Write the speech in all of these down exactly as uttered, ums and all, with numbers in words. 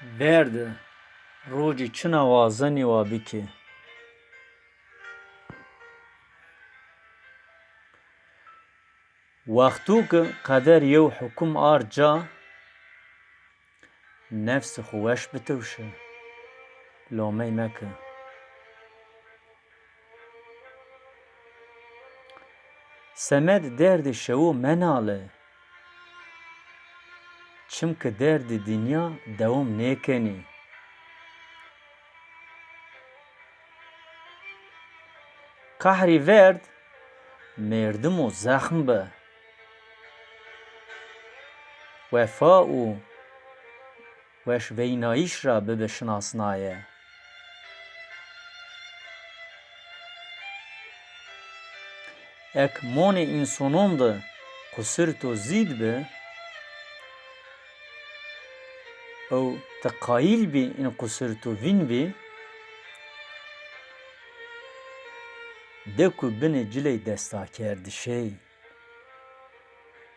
Verde, rocî çina wazenî wa bikî. Wexto ki qeder yew hukum ard ca, nefsê xo weş bitewşi, lomey meki. Semed derdê şewo menale, çimki derdê dinya dewom nêkenî. Qehrî verd merdimo zexm bi. Wefa û weşveynayîş ra bibi şinasnaye. Ek monê însonon de qusir to zîd bi, ew ti qayîl bî în qusir to vîn bî, de ku binê ciley destakerdişey.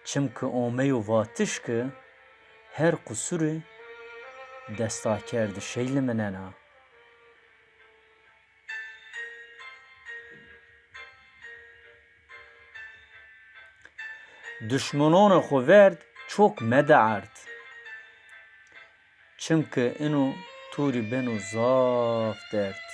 Çimki omeyo vatiş ki her qusuri destakerdişey liminena. Duşmononê xo verd çok mede erd. Çimki ino to rî beno zaf derd.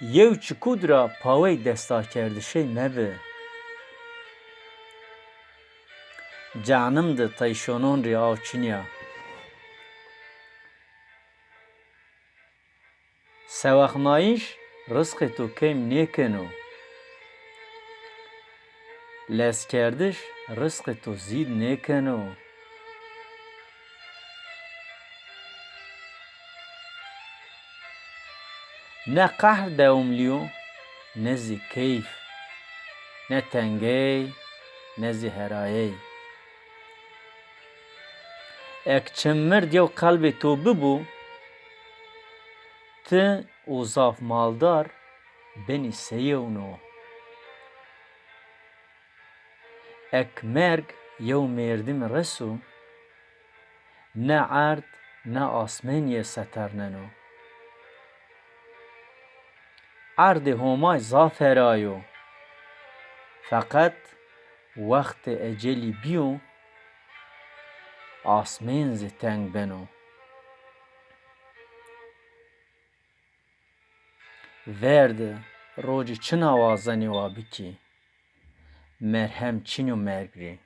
Yew çikud ra pawey destakerdişey mebi. Canim de teyşonon rî aw çinya. Sewexnayîş rizqê to kêm nêkeno. Lezkerdiş rizqê to zîd nêkeno. Ne qehr dewimlî yo, ne zî keyf, ne tengey, ne zî herayey. Ek çim mird yew qelbê to bibo, ti û zaf maldar benî seyewno. Ek merg yew mêrdimî reso, ne erd ne asmên yê seterneno. Erdê Homay zaf hera yo. Feqet wextê ecelî bîyo, asmên zî teng beno. Verde, rocî çina wazenî wa bikî. Merhem çin o merg rê.